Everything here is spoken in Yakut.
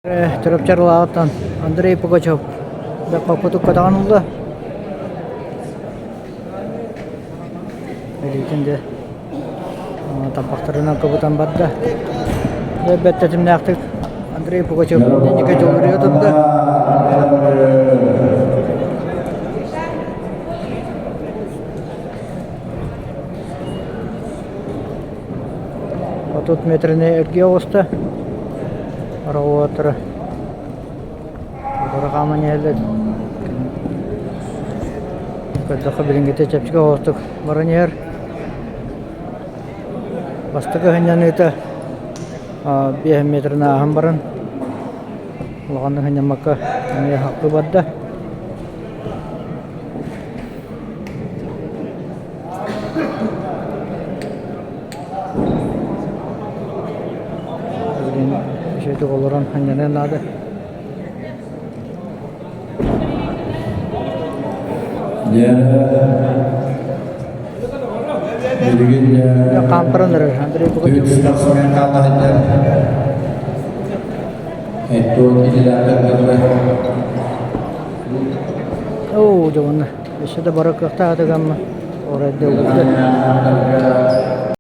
Чурапчы Андрей Пугачев хоппутук көтөҕөн ылла. Илиитин дьэ тарбахтарынан кыбытан барда. Дьэ бэрт тэтимнээхтик Андрей Пугачев инники дьулуруйа турда. 30 метрини эргийэ оҕуста. Ороҕуотара утары хааман иһэллэр. Көрдөххө билиҥҥитэ чэпчэки оҕустук баран иһэр. Бастакы сынньаныыта 5 метрин ааһан баран улаханнык сынньаммакка эмиэ хаппыы барда. Билигин үчүгэйдик олорон сынньаныан наада. Билигин Хаамтаран эрэр Андрей Пугачев. спортсмен хааллаһыннар. Эттуот идэлээхтэр Оо, дьэ уонна өссө да бара кыахтаах этэ гамма. Оройдо угутта.